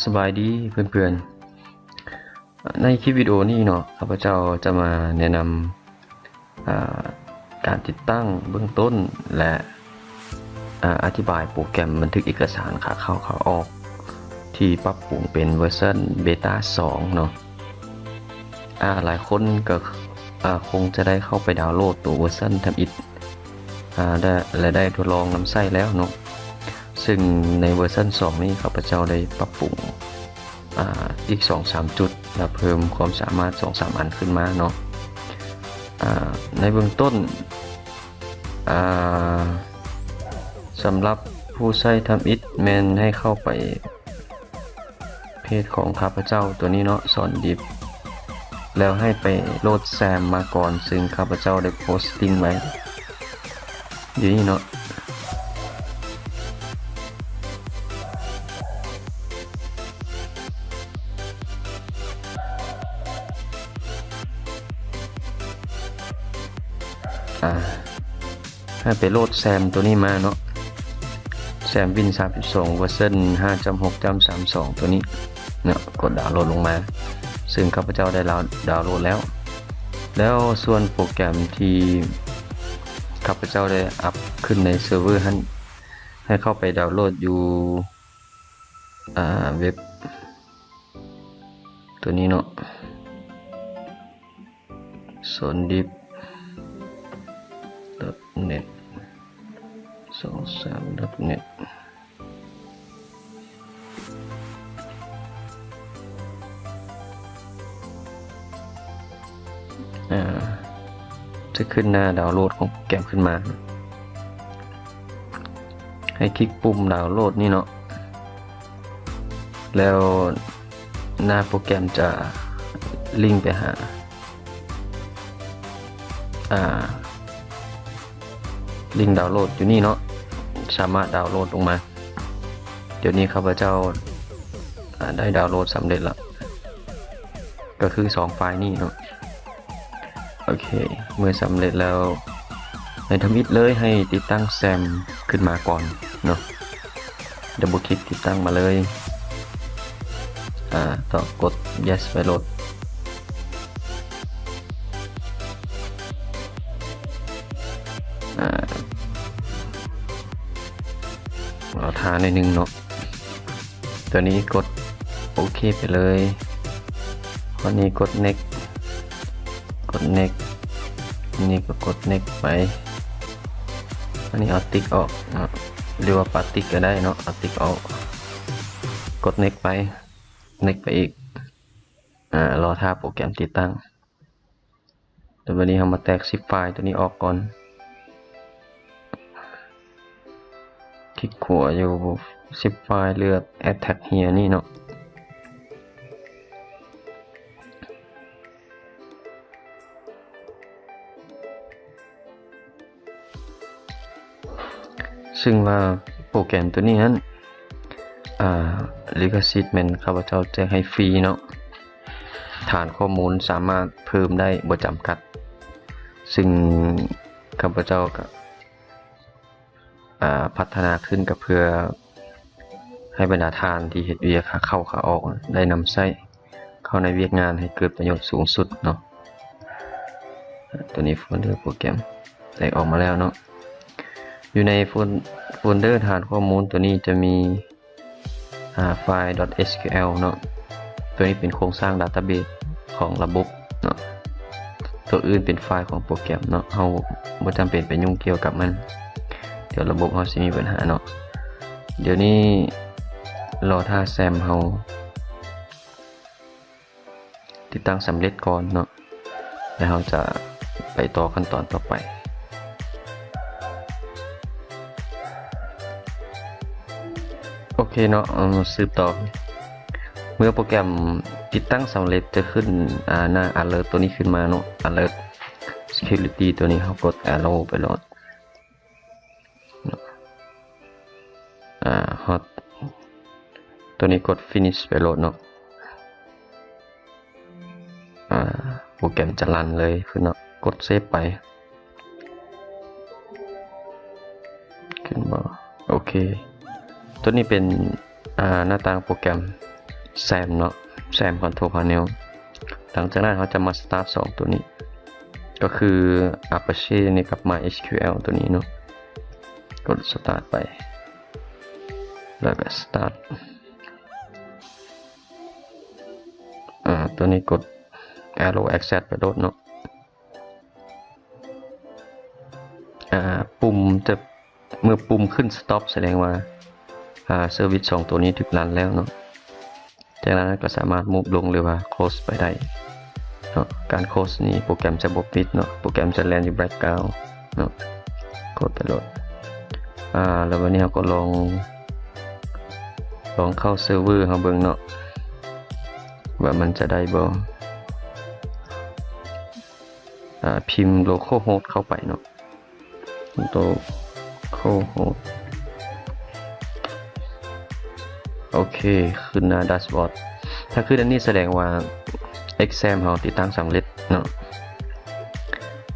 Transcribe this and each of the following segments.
ສະບາຍດີເພື່ອນໆ. ໃນຄລິບວິດີໂອນີ້ເນາະ, ຂ້າພະເຈົ້າຈະມາແນະນຳ ອາ ການຕິດຕັ້ງເບື້ອງຕົ້ນ ແລະ ອາ ອະທິບາຍໂປຣແກຣມບັນທຶກເອກະສານຂາເຂົ້າຂາອອກ ທີ່ປັບປຸງເປັນເວີຊັນເບຕາສອງເນາະ. ອາ ຫຼາຍຄົນກໍ ອາ ຄົງຈະໄດ້ເຂົ້າໄປດາວໂຫຼດຕົວເວີຊັນທຳອິດ ອາ ແລະ ແລະ ໄດ້ທົດລອງນຳໃຊ້ແລ້ວເນາະ. ຊຶ່ງໃນເວີຊັນສອງນີ້ ຂ້າພະເຈົ້າໄດ້ປັບປຸງ ອາ ອີກສອງສາມຈຸດ ແລະ ເພີ່ມຄວາມສາມາດສອງສາມອັນຂຶ້ນມາເນາະ. ອາ ໃນເບື້ອງຕົ້ນ ອາ ສຳລັບຜູ້ໃຊ້ທຳອິດແມ່ນໃຫ້ເຂົ້າໄປ ເພຈຂອງຂ້າພະເຈົ້າຕົວນີ້ເນາະ, ສອນດິບ ແລ້ວໃຫ້ໄປໂຫຼດແຊມມາກ່ອນ, ຊຶ່ງຂ້າພະເຈົ້າໄດ້ໂພສຕິ້ງໄວ້ຢູ່ນີ້ເນາະ. ອາ ໃຫ້ໄປໂຫຼດແຊມຕົວນີ້ມາເນາະ, ແຊມວິນສາມສິບສອງເວີຊັນຫ້າຈຸດຫົກຈຸດສາມສອງຕົວນີ້ເນາະ, ກົດດາວໂຫຼດລົງມາ, ຊຶ່ງຂ້າພະເຈົ້າໄດ້ດາວ ດາວໂຫຼດແລ້ວ. ແລ້ວສ່ວນໂປຣແກຣມທີ່ຂ້າພະເຈົ້າໄດ້ອັບຂຶ້ນໃນເຊີເວີຫັ້ນ ໃຫ້ເຂົ້າໄປດາວໂຫຼດຢູ່ ອາ ເວັບຕົວນີ້ເນາະ. ສອນດິບ ດອດເນັດ ສອງສາມ ດອດເນັດ ອາ ຈະຂຶ້ນໜ້າດາວໂຫຼດຂອງໂປຣແກຣມຂຶ້ນມາ. ໃຫ້ຄລິກປຸ່ມດາວໂຫຼດນີ້ເນາະ, ແລ້ວໜ້າໂປຣແກຣມຈະລິ້ງໄປຫາ ອາ ລິ້ງດາວໂຫຼດຢູ່ນີ້ເນາະ, ສາມາດດາວໂຫຼດລົງມາ. ດຽວນີ້ຂ້າພະເຈົ້າ ອາ ໄດ້ດາວໂຫຼດສຳເລັດແລ້ວ, ກໍຄືສອງໄຟລ໌ນີ້ເນາະ. ໂອເຄ ເມື່ອສຳເລັດແລ້ວ ໃນທຳອິດເລີຍໃຫ້ຕິດຕັ້ງແຊມຂຶ້ນມາກ່ອນເນາະ, ດັບເບິນຄລິກຕິດຕັ້ງມາເລີຍ. ອາ ຕໍ່ກົດ Yes ໄປໂລດ. ອາ ລໍຖ້າໜ້ອຍໜຶ່ງເນາະ. ຕົວນີ້ກົດໂອເຄໄປເລີຍ. ອັນນີ້ກົດ Next ກົດ Next ອັນນີ້ກໍກົດ Next ໄປ. ອັນນີ້ເອົາຕິກອອກເນາະ ຫຼືວ່າປະຕິກກໍໄດ້ເນາະ, ເອົາຕິກອອກ. ກົດ Next ໄປ Next ໄປອີກ. ອາ ລໍຖ້າໂປຣແກຣມຕິດຕັ້ງ. ແລ້ວບັດນີ້ເຮົາມາແຕກຊິບໄຟລ໌ຕົວນີ້ອອກກ່ອນ. ຄລິກຂວາຢູ່ຊິບໄຟລ໌ ເລືອກ Attack Here ນີ້ເນາະ. ຊຶ່ງວ່າໂປຣແກຣມຕົວນີ້ຫັ້ນ ອາ ລິຂະສິດແມ່ນຂ້າພະເຈົ້າແຈກໃຫ້ຟຣີເນາະ, ຖານຂໍ້ມູນສາມາດເພີ່ມໄດ້ບໍ່ຈຳກັດ. ຊຶ່ງຂ້າພະເຈົ້າກະ ອາ ພັດທະນາຂຶ້ນກໍເພື່ອໃຫ້ບັນດາທ່ານທີ່ເຮັດວຽກຂາເຂົ້າຂາອອກໄດ້ນຳໃຊ້ເຂົ້າໃນວຽກງານໃຫ້ເກີດປະໂຫຍດສູງສຸດເນາະ. ຕົວນີ້ໂຟນເດີໂປຣແກຣມແຕກອອກມາແລ້ວເນາະ. ຢູ່ໃນໂຟນ ໂຟນເດີຖານຂໍ້ມູນຕົວນີ້ຈະມີ ອາ ໄຟລ໌ .SQL ເນາະ, ຕົວນີ້ເປັນໂຄງສ້າງ database ຂອງລະບົບເນາະ, ຕົວອື່ນເປັນໄຟລ໌ຂອງໂປຣແກຣມເນາະ, ເຮົາບໍ່ຈຳເປັນໄປຫຍຸ້ງກ່ຽວກັບມັນ, ດຽວລະບົບເຮົາຊິມີບັນຫາເນາະ. ດຽວນີ້ລໍຖ້າແຊມເຮົາ ຕິດຕັ້ງສຳເລັດກ່ອນເນາະ, ແລ້ວເຮົາຈະໄປຕໍ່ຂັ້ນຕອນຕໍ່ໄປ. ໂອເຄເນາະ, ເອົາມາສືບຕໍ່. ເມື່ອໂປຣແກຣມຕິດຕັ້ງສຳເລັດ ຈະຂຶ້ນ ອາ ໜ້າ alert ຕົວນີ້ຂຶ້ນມາເນາະ, alert security ຕົວນີ້ ເຮົາກົດ arrow ໄປໂລດ. ອາ ຮອດຕົວນີ້ກົດ finish ໄປໂລດເນາະ. ອາ ໂປຣແກຣມຈະຣັນເລີຍຂຶ້ນເນາະ, ກົດ save ໄປ. ຂຶ້ນບໍ່? ໂອເຄ. ຕົວນີ້ເປັນ ອາ ໜ້າຕ່າງໂປຣແກຣມ XAMPP ເນາະ XAMPP Control Panel. ຫຼັງຈາກນັ້ນເຮົາຈະມາ Start ສອງຕົວນີ້ ກໍຄື Apache ນີ້ກັບ MySQL ຕົວນີ້ເນາະ. ກົດ Start ໄປ ແລ້ວກໍ Start ອາ ຕົວນີ້ກົດ Arrow Access ໄປໂລດເນາະ. ອາ ປຸ່ມຈະ ເມື່ອປຸ່ມຂຶ້ນ Stop ສະແດງວ່າ ອາ ເຊີວິດສອງຕົວນີ້ຖືກຣັນແລ້ວເນາະ. ຈາກນັ້ນກໍສາມາດ move ລົງ ຫຼືວ່າ close ໄປໄດ້ເນາະ. ການ close ນີ້ໂປຣແກຣມຈະບໍ່ປິດເນາະ, ໂປຣແກຣມຈະແລ່ນຢູ່ background ເນາະ. close ໄປໂລດ. ອາ ແລ້ວບັດນີ້ເຮົາກໍລອງ ລອງເຂົ້າເຊີເວີເຮົາເບິ່ງເນາະ ວ່າມັນຈະໄດ້ບໍ່. ອາ ພິມ localhost ເຂົ້າໄປເນາະ. localhost ໂອເຄ ຂຶ້ນໜ້າ dashboard. ຖ້າຂຶ້ນອັນນີ້ສະແດງວ່າ XAMPP ເຮົາຕິດຕັ້ງສຳເລັດເນາະ.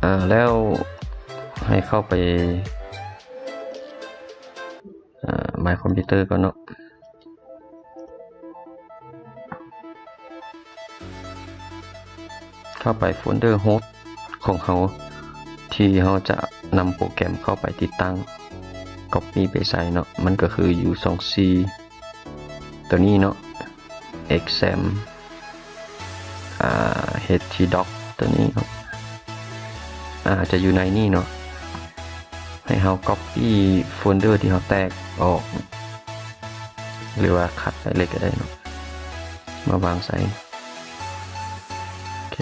ອາ ແລ້ວໃຫ້ເຂົ້າໄປ ອາ My Computer ກ່ອນເນາະ. ເຂົ້າໄປໂຟນເດີໂຮສຂອງເຮົາ ທີ່ເຮົາຈະນຳໂປຣແກຣມເຂົ້າໄປຕິດຕັ້ງ copy ໄປໃສ່ເນາະ. ມັນກໍຄື U ສອງສີ່ ຕົວນີ້ເນາະ XAMPP ອາ HTDoc ຕົວນີ້ເນາະ ອາ ຈະຢູ່ໃນນີ້ເນາະ. ໃຫ້ເຮົາ copy ໂຟນເດີທີ່ເຮົາແຕກອອກ ຫຼືວ່າ cut ໄປເລີຍກໍໄດ້ເນາະ ມາວາງໃສ່. ໂອເຄ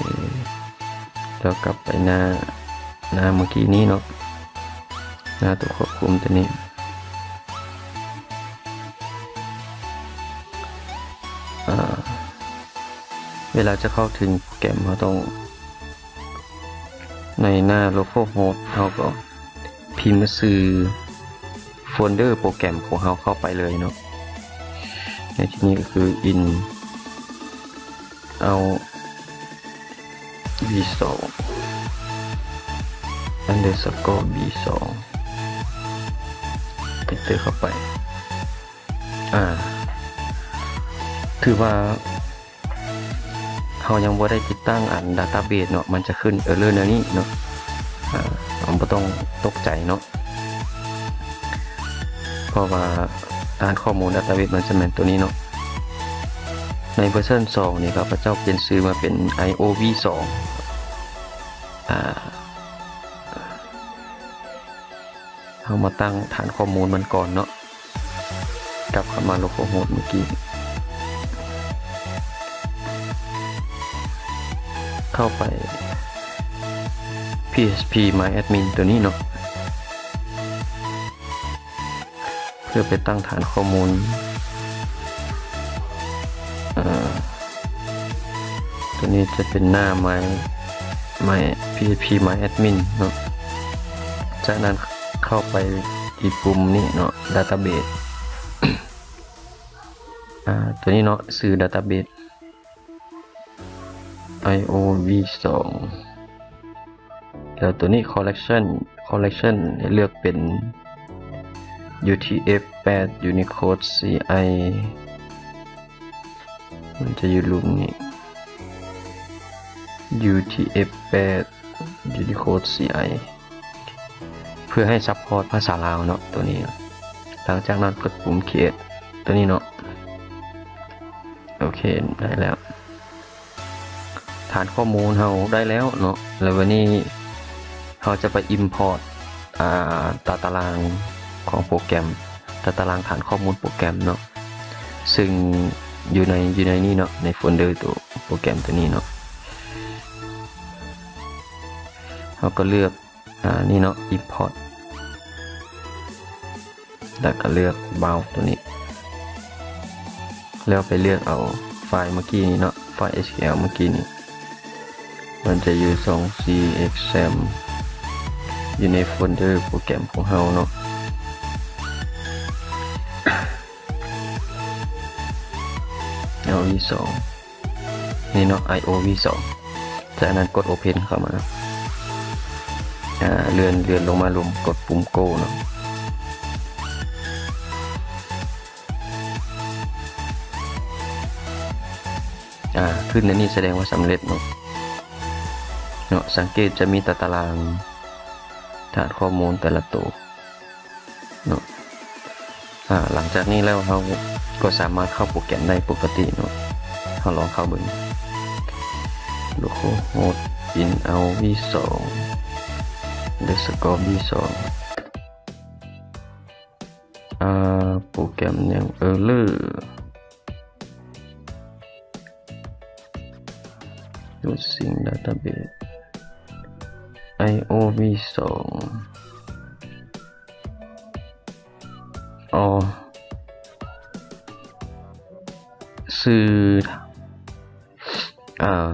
ແລ້ວກັບໄປໜ້າ ໜ້າເມື່ອກີ້ນີ້ເນາະ ໜ້າຕົວຄວບຄຸມຕົວນີ້. ອາ ເວລາຈະເຂົ້າເຖິງໂປຣແກຣມ ເຮົາຕ້ອງ ໃນໜ້າ localhost ເຮົາກໍພິມຊື່ໂຟນເດີໂປຣແກຣມຂອງເຮົາເຂົ້າໄປເລີຍເນາະ. ໃນທີ່ນີ້ກໍຄື in out v ສອງ underscore b ສອງ enter ເຂົ້າໄປ. ອາ ຖືວ່າເຮົາຍັງບໍ່ໄດ້ຕິດຕັ້ງອັນ database ເນາະ ມັນຈະຂຶ້ນ error ແນວນີ້ເນາະ. ອາ ເຮົາບໍ່ຕ້ອງຕົກໃຈເນາະ ເພາະວ່າຖານຂໍ້ມູນ database ມັນຈະແມ່ນຕົວນີ້ເນາະ. ໃນເວີຊັນສອງນີ້ ຂ້າພະເຈົ້າປ່ຽນຊື່ມາເປັນ IOV ສອງ ອາ ເຮົາມາຕັ້ງຖານຂໍ້ມູນມັນກ່ອນເນາະ. ກັບເຂົ້າມາ localhost ເມື່ອກີ້ ເຂົ້າໄປ phpMyAdmin ຕົວນີ້ເນາະ ເພື່ອໄປຕັ້ງຖານຂໍ້ມູນ. ເອີ ຕົວນີ້ຈະເປັນໜ້າ My My PHP My Admin ເນາະ. ຈາກນັ້ນເຂົ້າໄປທີ່ປຸ່ມນີ້ເນາະ Database ອາ ຕົວນີ້ເນາະ ຊື່ Database ໄອໂອວີສອງ ແລ້ວຕົວນີ້ Collection Collection ໃຫ້ເລືອກເປັນ UTF ແປດ Unicode ສີ່ ໄອ ມັນຈະຢູ່ລຸ່ມນີ້ UTF ແປດ Unicode ສີ່ ໄອ ເພື່ອໃຫ້ support ພາສາລາວເນາະ ຕົວນີ້. ຫຼັງຈາກນັ້ນກົດປຸ່ມ Create ຕົວນີ້ເນາະ. ໂອເຄ ໄດ້ແລ້ວ. ຖານຂໍ້ມູນເຮົາໄດ້ແລ້ວເນາະ ແລ້ວວັນນີ້ເຮົາຈະໄປ import ອາ ຕາຕະລາງຂອງໂປຣແກຣມ ຕາຕະລາງຖານຂໍ້ມູນໂປຣແກຣມເນາະ ຊຶ່ງຢູ່ໃນ ຢູ່ໃນນີ້ເນາະ ໃນໂຟນເດີໂຕໂປຣແກຣມຕົວນີ້ເນາະ. ເຮົາກໍເລືອກ ອາ ນີ້ເນາະ import ແລ້ວກໍເລືອກ browse ຕົວນີ້ ແລ້ວໄປເລືອກເອົາໄຟລ໌ເມື່ອກີ້ນີ້ເນາະ ໄຟລ໌ SQL ເມື່ອກີ້ນີ້ ມັນຈະຢູ່ ສອງ ສີ່ XAMPP ຢູ່ໃນໂຟນເດີໂປຣແກຣມຂອງເຮົາເນາະ ເອົາ ວີສອງ ນີ້ເນາະ ໄອໂອວີສອງ ຈາກນັ້ນກົດ Open ເຂົ້າມາ ອາ ເລື່ອນ ເລື່ອນລົງມາລຸ່ມ ກົດປຸ່ມ Go ເນາະ. ອ່າ ຂຶ້ນໃນນີ້ສະແດງວ່າສຳເລັດເນາະ ເນາະ. ສັງເກດຈະມີຕາຕະລາງຖານຂໍ້ມູນແຕ່ລະໂຕເນາະ. ອ່າ ຫຼັງຈາກນີ້ແລ້ວເຮົາກໍສາມາດເຂົ້າໂປຣແກຣມໄດ້ປົກກະຕິເນາະ. ເຮົາລອງເຂົ້າເບິ່ງ localhost in out v ສອງ underscore v ສອງ ອ່າ ໂປຣແກຣມຍັງ error using database io v ສອງ ອໍ ຊື່ ອ່າ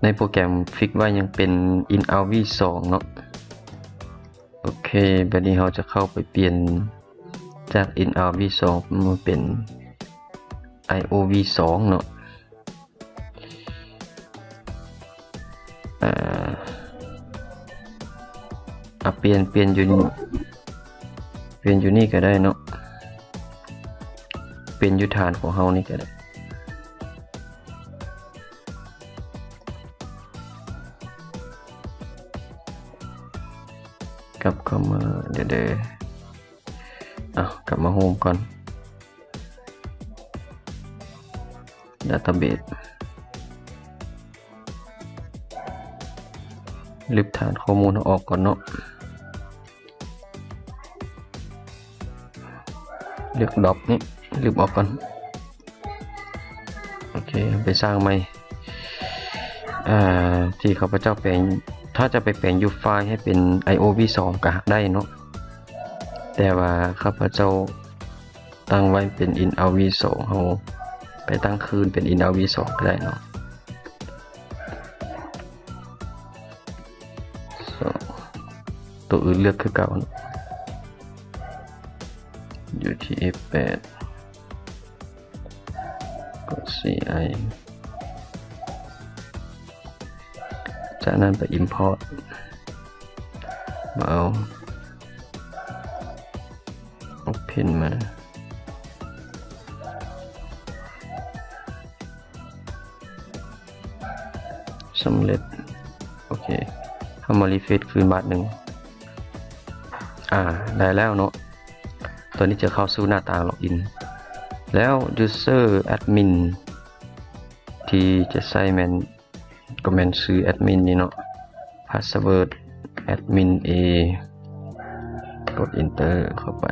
ໃນໂປຣແກຣມຟິກໄວ້ຍັງເປັນ in out v ສອງເນາະ. ໂອເຄ ບາດນີ້ເຮົາຈະເຂົ້າໄປປ່ຽນຈາກ in out v ສອງ ມາເປັນ io v ສອງເນາະ. ເອີ ອາ ປ່ຽນ ປ່ຽນຢູ່ນີ້ ປ່ຽນຢູ່ນີ້ກໍໄດ້ເນາະ ປ່ຽນຢູ່ຖານຂອງເຮົານີ້ກໍໄດ້. ກັບເຂົ້າມາ ດຽວເດີ ເອົາ ກັບມາໂຮມກ່ອນ database ລຶບຖານຂໍ້ມູນເຮົາອອກກ່ອນເນາະ. ເລືອກ drop ນີ້ ລຶບອອກກ່ອນ. ໂອເຄ ໄປສ້າງໃໝ່. ເອີ ທີ່ຂ້າພະເຈົ້າແປງ ຖ້າຈະໄປແປງຢູ່ໄຟລ໌ໃຫ້ເປັນ io v ສອງ ກໍຫາກໄດ້ເນາະ ແຕ່ວ່າຂ້າພະເຈົ້າ ຕັ້ງໄວ້ເປັນ in out v ສອງ ເຮົາໄປຕັ້ງຄືນເປັນ in out v ສອງ ກໍໄດ້ເນາະ. ໂຕອື່ນເລືອກຄືເກົ່າ utf ແປດ ກດ ci ຈາກນັ້ນໄປ import ມາເອົາ open ມາ ສຳເລັດ. ໂອເຄ ເຮົາມາ refresh ຄືນບາດໜຶ່ງ. ອ່າ ໄດ້ແລ້ວເນາະ. ຕອນນີ້ຈະເຂົ້າສູ່ໜ້າຕ່າງ login ແລ້ວ user admin ທີ່ຈະໃຊ້ແມ່ນ ກໍແມ່ນຊື່ admin ນີ້ເນາະ password admin a ກົດ enter ເຂົ້າໄປ.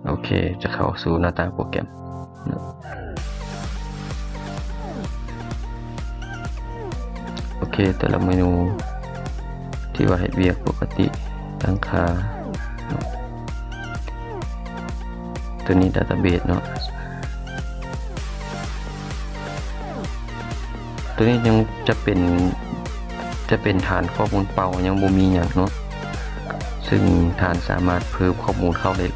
ໂອເຄ ຈະເຂົ້າສູ່ໜ້າຕ່າງໂປຣແກຣມເນາະ. ໂອເຄ ແຕ່ລະເມນູທີ່ວ່າເຮັດວຽກປົກກະຕິ ຕັ້ງຄ່າເນາະ. ຕົວນີ້ database ເນາະ. ຕົວນີ້ຍັງຈະເປັນ ຈະເປັນຖານຂໍ້ມູນເປົ່າ ຍັງບໍ່ມີຫຍັງເນາະ, ຊຶ່ງທ່ານສາມາດເພີ່ມຂໍ້ມູນເຂົ້າໄດ້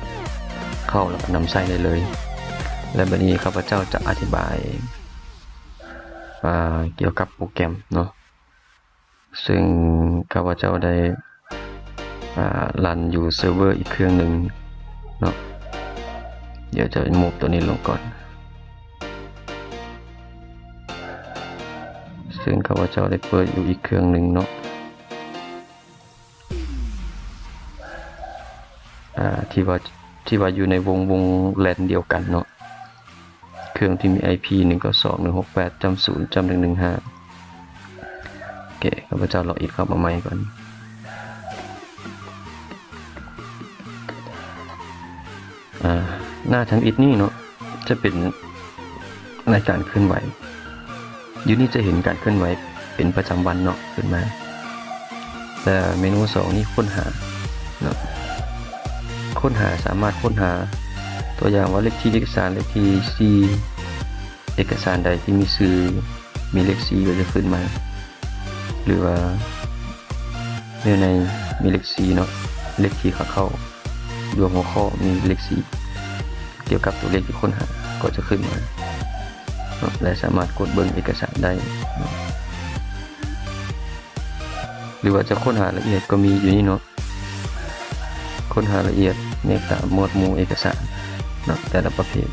ເຂົ້າແລ້ວກໍນຳໃຊ້ໄດ້ເລີຍ. ແລະ ບັດນີ້ຂ້າພະເຈົ້າຈະອະທິບາຍ ອ່າ ກ່ຽວກັບໂປຣແກຣມເນາະ. ຊຶ່ງຂ້າພະເຈົ້າໄດ້ ອ່າ ຣັນຢູ່ເຊີເວີອີກເຄື່ອງໜຶ່ງເນາະ. ດຽວຈະ remove ຕົວນີ້ລົງກ່ອນ. ຊຶ່ງຂ້າພະເຈົ້າໄດ້ເປີດຢູ່ອີກເຄື່ອງໜຶ່ງເນາະ ອ່າ ທີ່ວ່າ ທີ່ວ່າຢູ່ໃນວົງ ວົງ LAN ດຽວກັນເນາະ. ເຄື່ອງທີ່ມີ IP ໜຶ່ງເກົ້າສອງ ໜຶ່ງຫົກແປດ ຈ້ຳ ສູນ ຈ້ຳ ໜຶ່ງໜຶ່ງຫ້າ. ໂອເຄ ຂ້າພະເຈົ້າ login ເຂົ້າມາໃໝ່ກ່ອນ. ອ່າ ໜ້າທຳອິດນີ້ເນາະ ຈະເປັນລາຍການເຄື່ອນໄຫວ. ຢູ່ນີ້ຈະເຫັນການເຄື່ອນໄຫວເປັນປະຈຳວັນເນາະ ຂຶ້ນມາ. ແລະ ເມນູສອງນີ້ ຄົ້ນຫາເນາະ. ຄົ້ນຫາ ສາມາດຄົ້ນຫາ ຕົວຢ່າງວ່າ ເລກທີເອກະສານ ເລກທີສີ່ ເອກະສານໃດທີ່ມີຊື່ ມີເລກສີ່ ກໍຈະຂຶ້ນມາ ຫຼືວ່າ ເນື້ອໃນມີເລກສີ່ເນາະ, ເລກທີ່ເຂົ້າ ລວມຫົວຂໍ້ມີເລກສີ່ ກ່ຽວກັບຕົວເລກທີ່ຄົ້ນຫາກໍຈະຂຶ້ນມາເນາະ ແລະ ສາມາດກົດເບິ່ງເອກະສານໄດ້ເນາະ. ຫຼືວ່າຈະຄົ້ນຫາລະອຽດກໍມີຢູ່ນີ້ເນາະ, ຄົ້ນຫາລະອຽດແຍກຕາມໝວດໝູ່ເອກະສານເນາະ ແຕ່ລະປະເພດ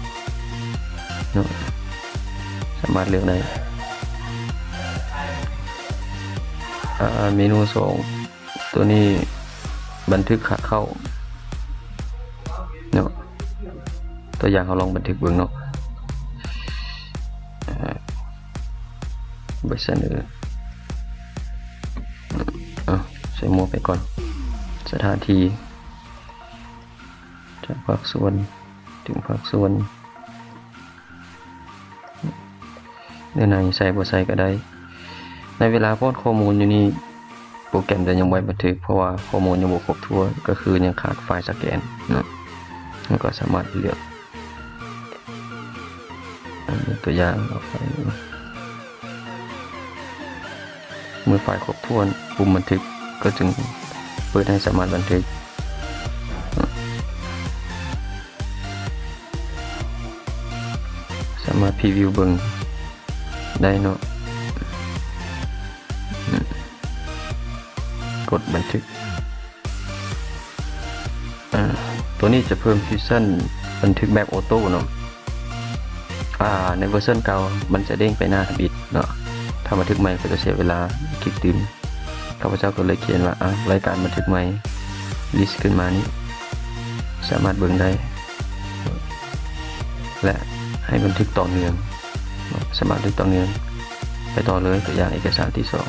ເນາະ. ສາມາດເລືອກໄດ້. ອາ ເມນູສອງ ຕົວນີ້ບັນທຶກຂາເຂົ້າເນາະ. ຕົວຢ່າງເຮົາລອງບັນທຶກເບິ່ງເນາະ. ອາ ໃບສະເໜີ ເອົາ ໃສ່ໝວກໄປກ່ອນ. ສະຖານທີ່ ຈາກພາກສ່ວນ ເຖິງພາກສ່ວນ ເນື້ອໃນໃສ່ບໍ່ໃສ່ກໍໄດ້. ໃນເວລາປ້ອນຂໍ້ມູນຢູ່ນີ້ ໂປຣແກຣມຈະຍັງບໍ່ບັນທຶກ ເພາະວ່າຂໍ້ມູນຍັງບໍ່ຄົບຖ້ວນ ກໍຄືຍັງຂາດໄຟລ໌ສະແກນເນາະ. ເຮົາກໍສາມາດເລືອກ ອາ ຍົກຕົວຢ່າງເອົາໄຟລ໌ ເມື່ອໄຟລ໌ຄົບຖ້ວນ ປຸ່ມບັນທຶກກໍຈຶ່ງເປີດໃຫ້ສາມາດບັນທຶກ. ສາມາດພຣີວິວເບິ່ງໄດ້ເນາະ. ກົດບັນທຶກ. ອາ ຕົວນີ້ຈະເພີ່ມຟີຊັນບັນທຶກແບບໂອໂຕ້ເນາະ. ອາ ໃນເວີຊັນເກົ່າມັນຈະເດ້ງໄປໜ້າທຳອິດເນາະ. ຖ້າບັນທຶກໃໝ່ກໍຈະເສຍເວລາຄລິກຕື່ມ. ຂ້າພະເຈົ້າກໍເລີຍຂຽນວ່າ ອາ ລາຍການບັນທຶກໃໝ່ ລິດຂຶ້ນມານີ້ ສາມາດເບິ່ງໄດ້ ແລະ ໃຫ້ບັນທຶກຕໍ່ເນື່ອງເນາະ. ສາມາດບັນທຶກຕໍ່ເນື່ອງໄປຕໍ່ເລີຍ. ຕົວຢ່າງເອກະສານທີສອງ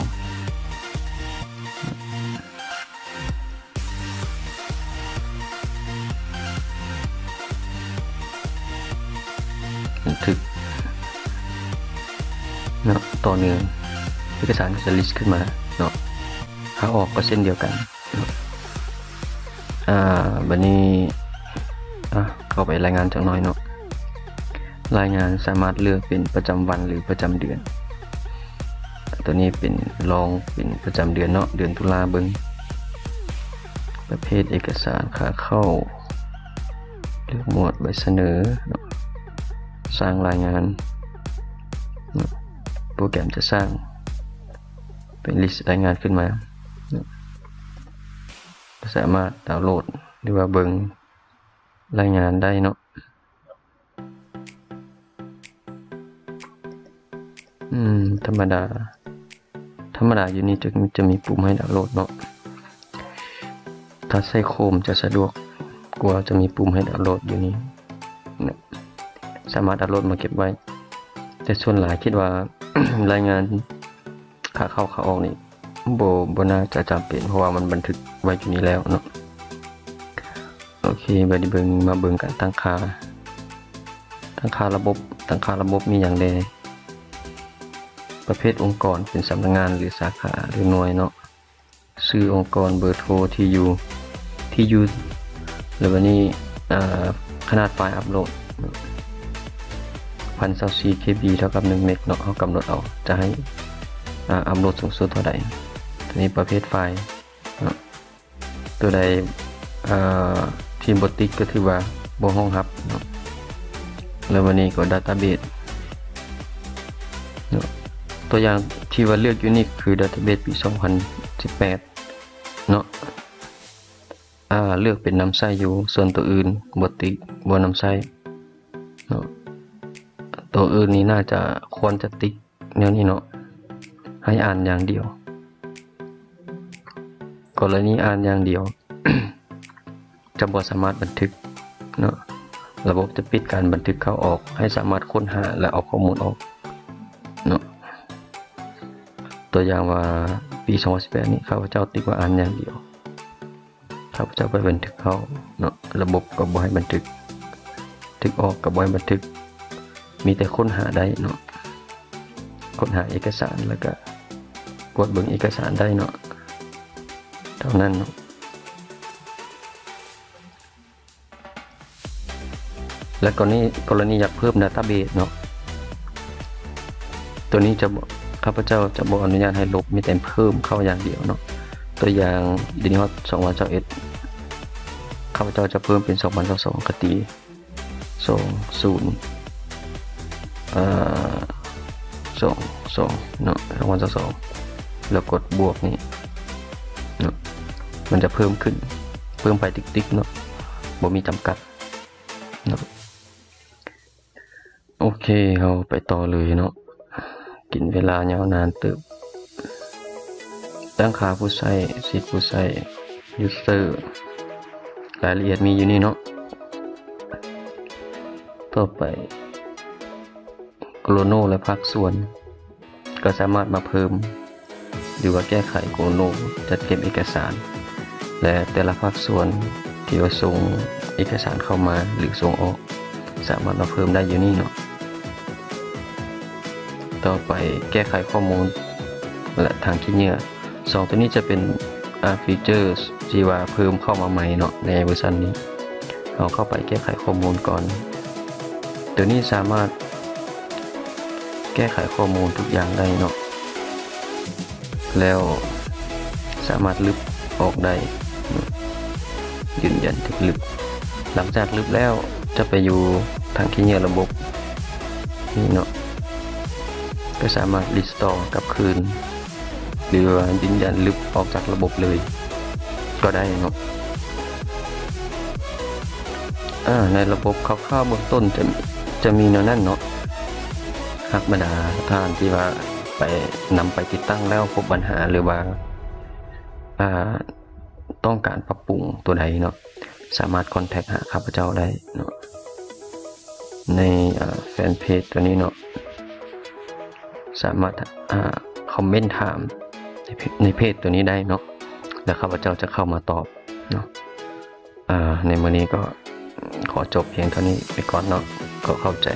ບັນທຶກເນາະ ຕໍ່ເນື່ອງ ເອກະສານກໍຈະລິດຂຶ້ນມາເນາະ. ຂາອອກກໍເຊັ່ນດຽວກັນເນາະ. ອາ ບັດນີ້ ອາ ເຂົ້າໄປລາຍງານຈັກໜ້ອຍເນາະ. ລາຍງານສາມາດເລືອກເປັນປະຈຳວັນ ຫຼື ປະຈຳເດືອນ. ຕົວນີ້ເປັນ ລອງເປັນປະຈຳເດືອນເນາະ ເດືອນຕຸລາເບິ່ງ. ປະເພດເອກະສານຂາເຂົ້າ ເລືອກໝວດໃບສະເໜີເນາະ. ສ້າງລາຍງານເນາະ. ໂປຣແກຣມຈະສ້າງເປັນລິດລາຍງານຂຶ້ນມາເນາະ. ສາມາດດາວໂຫຼດ ຫຼືວ່າເບິ່ງລາຍງານໄດ້ເນາະ. ອືມ ທຳມະດາ ທຳມະດາຢູ່ນີ້ຈະ ຈະມີປຸ່ມໃຫ້ດາວໂຫຼດເນາະ. ຖ້າໃຊ້ໂຄຣມຈະສະດວກກວ່າ ຈະມີປຸ່ມໃຫ້ດາວໂຫຼດຢູ່ນີ້ເນາະ. ສາມາດດາວໂຫຼດມາເກັບໄວ້ ແຕ່ສ່ວນຫຼາຍຄິດວ່າ ລາຍງານ ຂາເຂົ້າຂາອອກນີ້ ບໍ່ ບໍ່ໜ້າຈະຈຳເປັນ ເພາະວ່າມັນບັນທຶກໄວ້ຢູ່ນີ້ແລ້ວເນາະ. ໂອເຄ ບັດນີ້ເບິ່ງ ມາເບິ່ງການຕັ້ງຄ່າ ຕັ້ງຄ່າລະບົບ. ຕັ້ງຄ່າລະບົບມີຫຍັງແດ່? ປະເພດອົງກອນ ເປັນສຳນັກງານ ຫຼື ສາຂາ ຫຼື ໜ່ວຍເນາະ. ຊື່ອົງກອນ ເບີໂທ ທີ່ຢູ່ ທີ່ຢູ່ ແລ້ວບັດນີ້ ອາ ຂະໜາດໄຟລ໌ອັບໂຫຼດ ພັນຊາວສີ່ເຄບີ ເທົ່າກັບໜຶ່ງເມັກເນາະ. ເຮົາກຳນົດເອົາ ຈະໃຫ້ ອາ ອັບໂຫຼດສູງສຸດເທົ່າໃດ. ຕົວນີ້ປະເພດໄຟລ໌ເນາະ. ຕົວໃດ ອາ ທີ່ບໍ່ຕິກກໍຖືວ່າບໍ່ຮອງຮັບເນາະ. ແລ້ວບັດນີ້ກໍດາຕາເບສເນາະ. ຕົວຢ່າງທີ່ວ່າເລືອກຢູ່ນີ້ຄືດາຕາເບສປີສອງພັນສິບແປດເນາະ. ອາ ເລືອກເປັນນຳໃຊ້ຢູ່ ສ່ວນຕົວອື່ນບໍ່ຕິກ ບໍ່ນຳໃຊ້ເນາະ. ຕົວອື່ນນີ້ໜ້າຈະ ຄວນຈະຕິກແນວນີ້ເນາະ ໃຫ້ອ່ານຢ່າງດຽວ. ກໍລະນີອ່ານຢ່າງດຽວ ຈະບໍ່ສາມາດບັນທຶກເນາະ. ລະບົບຈະປິດການບັນທຶກເຂົ້າອອກ ໃຫ້ສາມາດຄົ້ນຫາ ແລະ ເອົາຂໍ້ມູນອອກເນາະ. ຕົວຢ່າງວ່າ ປີສອງພັນສິບແປດນີ້ ຂ້າພະເຈົ້າຕິກວ່າອ່ານຢ່າງດຽວ. ຂ້າພະເຈົ້າໄປບັນທຶກເຂົ້າເນາະ ລະບົບກໍບໍ່ໃຫ້ບັນທຶກ, ບັນທຶກອອກກໍບໍ່ໃຫ້ບັນທຶກ, ມີແຕ່ຄົ້ນຫາໄດ້ເນາະ, ຄົ້ນຫາເອກະສານ ແລ້ວກະກວດເບິ່ງເອກະສານໄດ້ເນາະ ເທົ່ານັ້ນເນາະ. ແລະ ກໍລະນີ ກໍລະນີຢາກເພີ່ມດາຕາເບສເນາະ ຕົວນີ້ຈະບໍ່ ຂ້າພະເຈົ້າຈະບໍ່ອະນຸຍາດໃຫ້ລົບ, ມີແຕ່ເພີ່ມເຂົ້າຢ່າງດຽວເນາະ. ຕົວຢ່າງ ດຽວນີ້ຮອດສອງພັນຊາວເອັດ ຂ້າພະເຈົ້າຈະເພີ່ມເປັນສອງພັນຊາວສອງ ກະຕີ ສອງ ສູນ ເອີ ສອງ ສອງເນາະ ສອງພັນຊາວສອງ ແລ້ວກົດບວກນີ້ເນາະ ມັນຈະເພີ່ມຂຶ້ນ ເພີ່ມໄປຕິກໆເນາະ ບໍ່ມີຈຳກັດເນາະ. ໂອເຄ ເຮົາໄປຕໍ່ເລີຍເນາະ. ກິນເວລາຍາວນານເຕີບ. ຕັ້ງຄ່າຜູ້ໃຊ້, ສິດຜູ້ໃຊ້, ຢູເຊີ, ລາຍລະອຽດມີຢູ່ນີ້ເນາະ. ຕໍ່ໄປ ໂກໂນ ແລະ ພາກສ່ວນ ກໍສາມາດມາເພີ່ມ ຫຼືວ່າແກ້ໄຂໂກໂນ ຈັດເກັບເອກະສານ ແລະ ແຕ່ລະພາກສ່ວນທີ່ວ່າສົ່ງເອກະສານເຂົ້າມາ ຫຼື ສົ່ງອອກ ສາມາດມາເພີ່ມໄດ້ຢູ່ນີ້ເນາະ. ຕໍ່ໄປແກ້ໄຂຂໍ້ມູນ ແລະ ຖັງຂີ້ເຫຍື້ອ. ສອງຕົວນີ້ຈະເປັນ ອາ ຟີເຈີທີ່ວ່າເພີ່ມເຂົ້າມາໃໝ່ເນາະ ໃນເວີຊັນນີ້. ເຮົາເຂົ້າໄປແກ້ໄຂຂໍ້ມູນກ່ອນ. ຕົວນີ້ສາມາດແກ້ໄຂຂໍ້ມູນທຸກຢ່າງໄດ້ເນາະ ແລ້ວສາມາດລຶບອອກໄດ້ ຢືນຢັນຖືກລຶບ. ຫຼັງຈາກລຶບແລ້ວຈະໄປຢູ່ຖັງຂີ້ເຫຍື້ອລະບົບນີ້ເນາະ ກໍສາມາດຣີສະຕໍກັບຄືນ ຫຼືວ່າຢືນຢັນລຶບອອກຈາກລະບົບເລີຍກໍໄດ້ເນາະ. ອາ ໃນລະບົບຄ່າວໆເບື້ອງຕົ້ນຈະ ຈະມີແນວນັ້ນເນາະ. ຫາກບັນດາທ່ານທີ່ວ່າໄປ ນຳໄປຕິດຕັ້ງແລ້ວພົບບັນຫາ ຫຼືວ່າ ອາ ຕ້ອງການປັບປຸງຕົວໃດເນາະ ສາມາດຄອນແທັກຫາຂ້າພະເຈົ້າໄດ້ເນາະ ໃນ ອາ ແຟນເພຈຕົວນີ້ເນາະ. ສາມາດ ອາ ຄອມເມັນຖາມໃນເພ ໃນເພຈຕົວນີ້ໄດ້ເນາະ ແລ້ວຂ້າພະເຈົ້າຈະເຂົ້າມາຕອບເນາະ. ອາ ໃນມື້ນີ້ກໍຂໍຈົບພຽງເທົ່ານີ້ໄປກ່ອນເນາະ. ຂໍຂອບໃຈ.